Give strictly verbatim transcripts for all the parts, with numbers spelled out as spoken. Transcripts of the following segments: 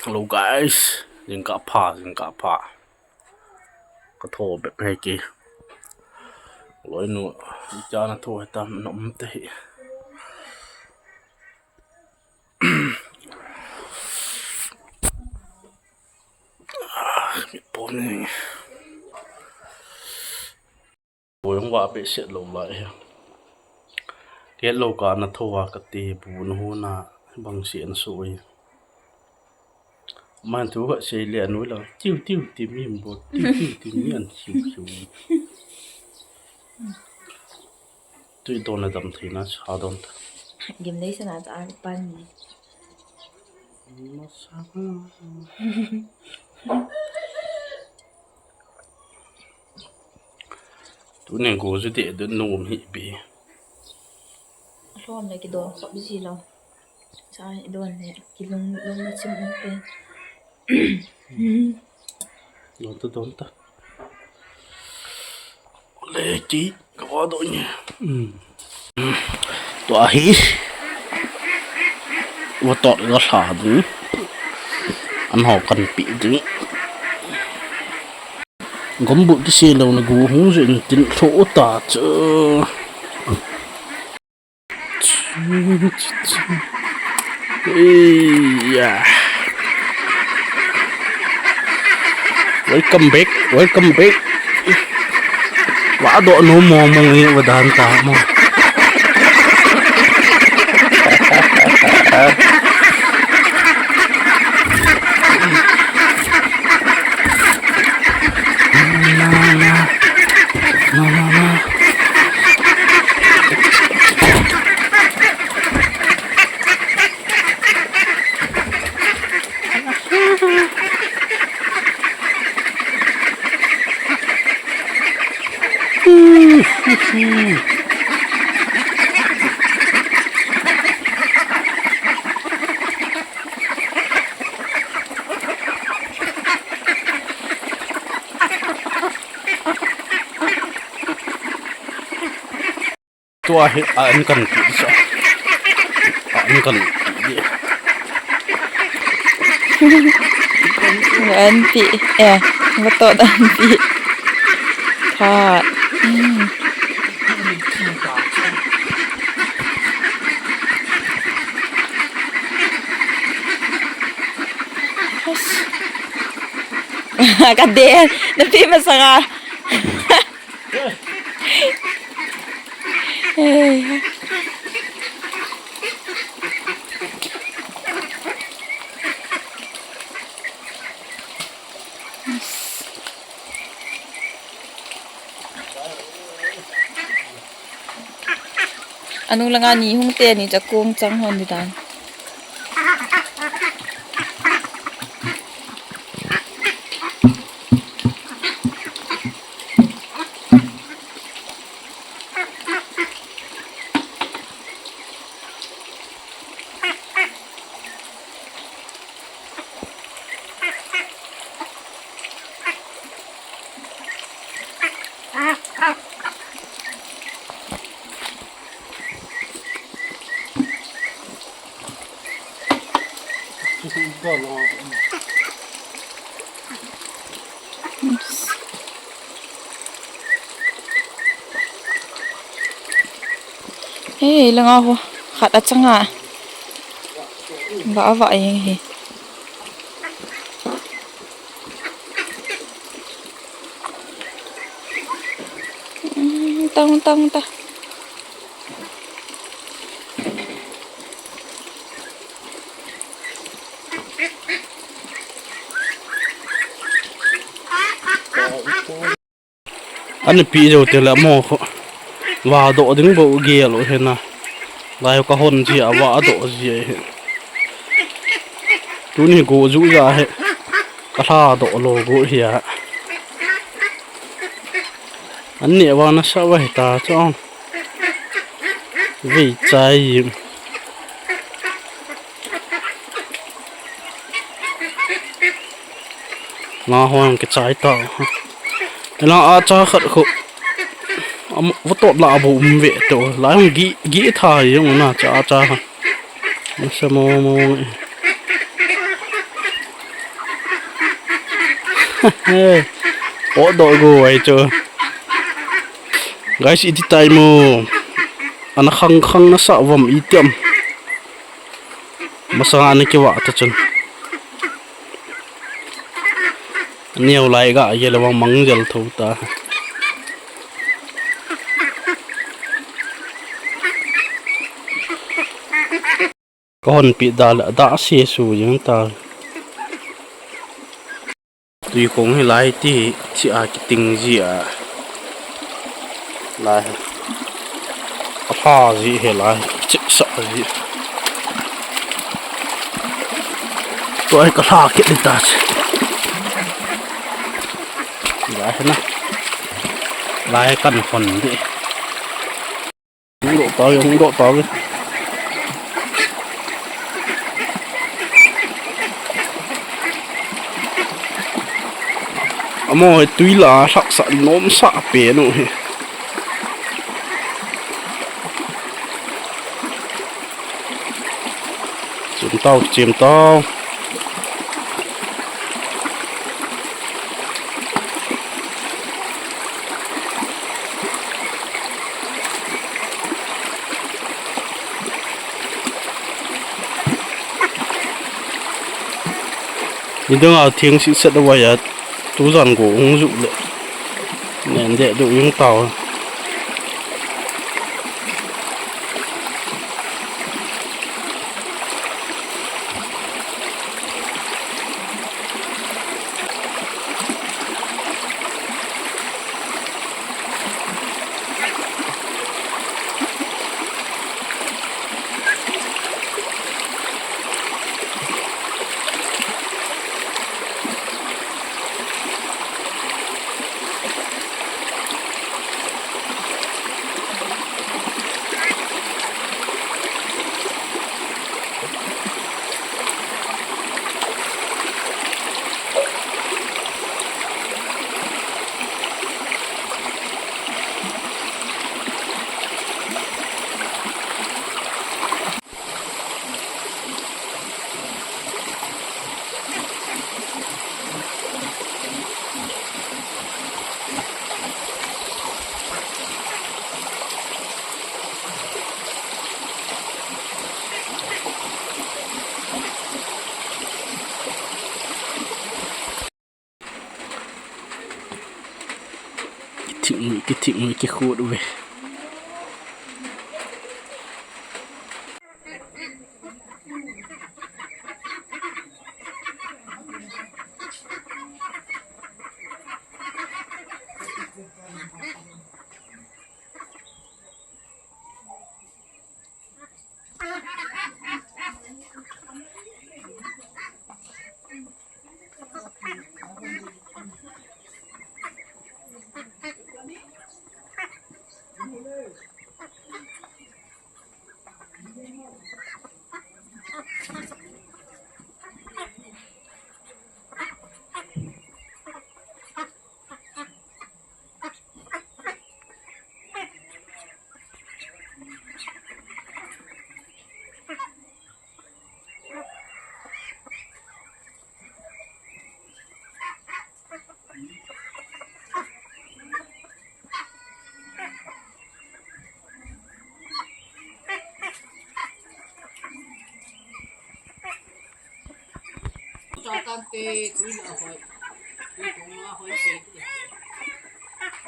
Hello guys, jingkah pha, jingkah pha. Ka tho bep hi ke. Loi nu, icha na tho hi tam nom te hi. Ah, mi pom ni. Boyong wa pe set lo lai hi. Ke lo ka na tho wa ka te bu na hu na bang si an so hi. Man tu ka se le anu la. Tiu tiu ti mi bo. Tiu tiu ti mi an siu siu. Tui don na dam thei na sa don ta. Gim nei sa na ta an pan ni. Masa. Tuni go ju te dun nom hi bi. Lom le ki don khop ji lo. Sa i don le ki lung lung na chim um pe. Don ta don ta. Le ki ka wa do ni. Hmm. Tua hi. Wa tot ga hla ding. An ho kan pi ding. Gombu ti se lo na gu hung je in tin tho ta chu. Iya. Welcome back, welcome back. Wa do no mo mo ni wa dan ta mo. Tua hi a an kan ti sa. A an kan ti. An ti. Eh, va to dan ti. Tha. Hmm. Ka de, na pi masanga. Anung langa ni hung te ni chakung chang hon di dan. Hei, langa ho, khat a changa. Ba a va eng hi. Mm, tang, tang, ta. Ani pi jo te la mo kho. Wa do ding bo ge lo he na. Lai ka hon ji a wa do ji he. Tuni go ju ja he. Ka hla do lo go hi a. An ne wa na sa wa he ta chong. Vei chai. Nga hon ke chai ta. Ela a cha khat kho. Am, va tot la bu um ve to. La hung gi, gi tha yong na cha cha. Sa mo mo. He. Odoh go ai chu. Guys, iti tai mo. Ana khang khang nasa vam itiam. Masanga ana kiva ta chun. Neo lai ga ye le vang mang jel tho ta. Ka hon pi da le da se su jing ta. Tui kong hi lai ti hi, chi a kiting ji a. Lai hi. A pha ji hi lai. Chi sa ji. Tua hi ka hla kit ni ta chi. Lai hi na. Lai kan hon di. Hung doh tau, hung doh tau. Amaho hi tui la hlaksa nomsa pen u hi. Chim tau, chim tau. Nidang a theng sih set a vai a, tujan go hung ju le. Nen deh duh jing tau. Kithing, kithing, kikhut uve.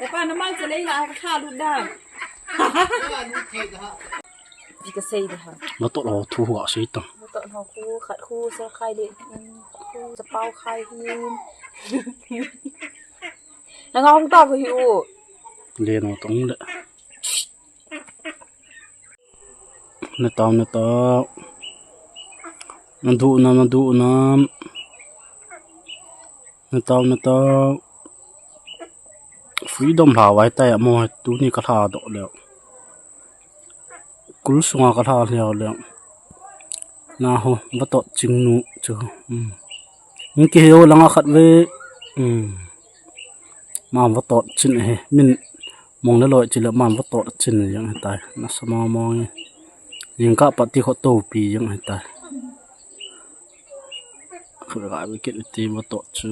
Papa, naman sa lei la, ka lut da. Di ka sei di ha. Matot ho thu ho sei tang. Matot ho khu, khat khu, sa khai le, mm, khu, sa pau khai hin. Na nga hung ta ko hi u. Le no tong le. Na tau, na tau. Na du na, na du na. Na tau, na tau. Freedom hla vai tai amo tuni ka hla doh le. Kul sunga ka hla leo le. Na ho, va tot ching nu chu. Hmm. Min ki heo langa khat ve. Hmm. Ma va tot chin he. Min mong le loi chi le ma va tot chin jeng he tai. Na sa ma mong e. Jing ka pa ti kho to pi jeng he tai. Khu ga ve kit ti va tot chu.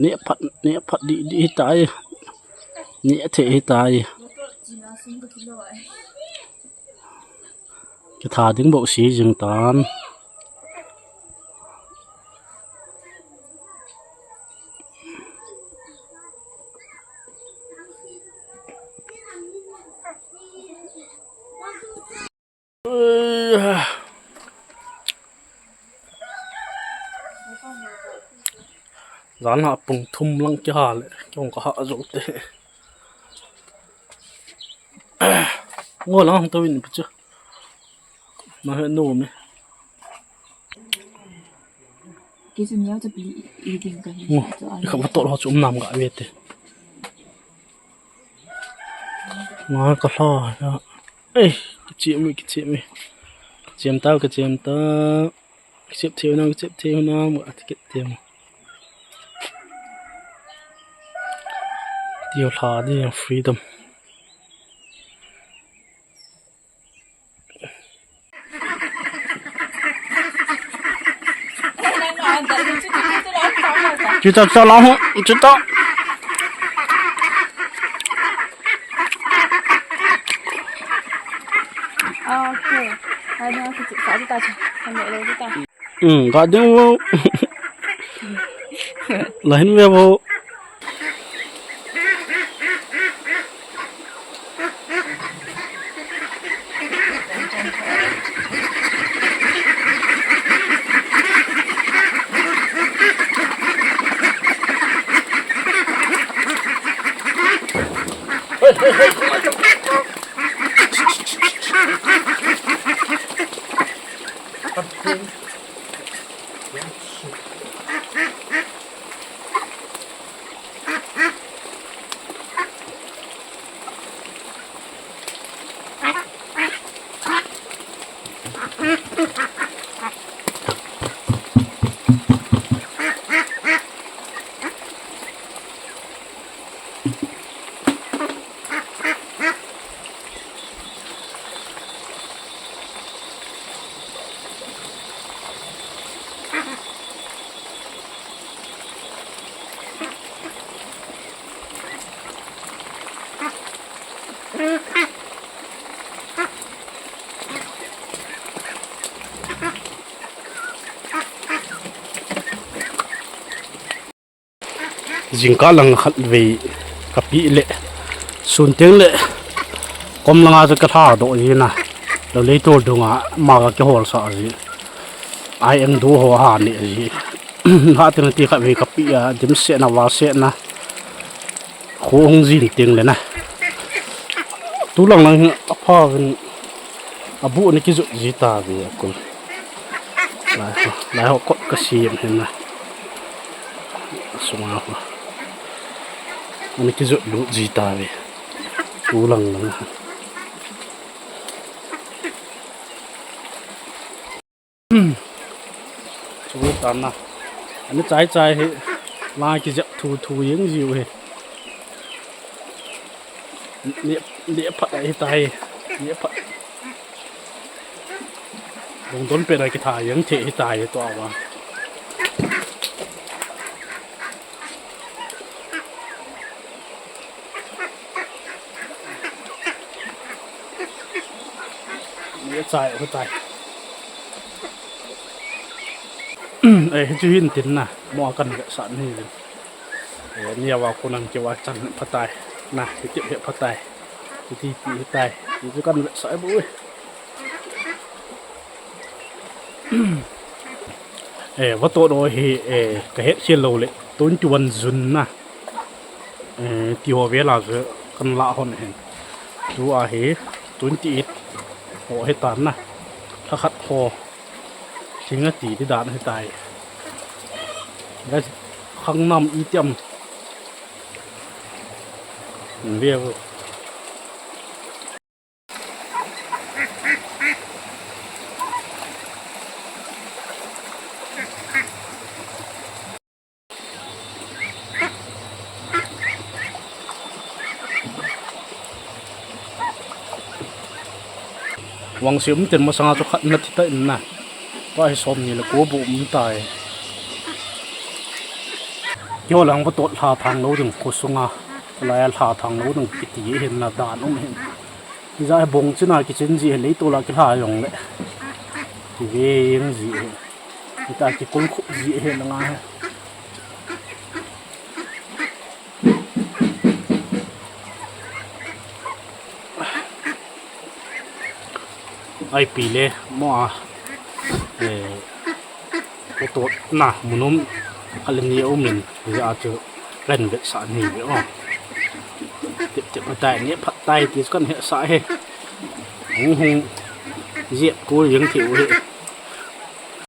Neh phat, neh phat dih dih hitai. Neh thei hitai. Kitha ding bou si jing tan. Jan ha pung thum lang kiha le, kong kaha jou te. Ngo lang hung tou in pi chu. Na he no me. Kei chu neo chapeli i ding ka hi. Ngo, chu a i kha va to lo chu um nam ga ve te. Nga ka hla ya. Ei, kichim mi, kichim mi. Kichim tau, kichim tau. Kichim theu na, kichim theu na, ma ati kit theu. Tiu hla di freedom. Chuta, chuta, long, chuta. Ah, okay. Hai na, chuta, chuta, chuta. Hai na, chuta. Hmm, ga ding vo. La hin ve vo. Jingkah lang khat vei ka pi le, sun teng le, kom langa chu ka hla doh ji na, lo lei tol dunga ma ka kihol sa ji, ai eng do ho ha ni ji, ha teng ti khat vei ka pi a, dim se na, va se na, Kho hung jin teng le na. Tu lang lang hi apha vin abu ni kijot ji ta ve akul. Lai ho, lai ho kot ka siam hin na. Sunga ho. Ani kijot lut ji ta ve. Tu lang lang. Chu tan na. Ani chai chai hi. La kijep thu thu jeng jiu hi. Ni, ni phat ahi tai. Ni phat. Lungdon pe na kitha jeng the hi tai to awa. Ni chai, ni chai. Eh, hichu hin tin na, mo kan vetsah ni. Eh, ni awa ko nang kiwa chan phatai. Na, hiti he phatai. Hiti ti hitai. Hichu kan vetsah bu. Eh, va to do hi, eh, ka het khel lo le, twenty-one June na. Eh, ti ho vela chu kan la hon hin. Tu a hi twenty-eight ho hi tan na. Lha khat ho. Thing a ti ti dan hi tai. Guys, khang nam i tiam. Ve vo. Vangse um ten masanga chu khat na thi ta in na. Tua hi som ni le ko bu um tai. Keiho lang photo lha thang lou ding khosunga. Lai lha thang lou ding kiti hin na dan um hin. Hija bong china kichin ji lei tola kilha jong le. Kiveng ji hin. Ita kikul khup ji hin nga. Ai pi le mo a. Eh, photo na munum khat le ni a um in, hija chu kan vetsah ni ve o. Tep tep tai ni phat tai ti chu kan hesah e. Hung hung jep ko jeng thei u hi.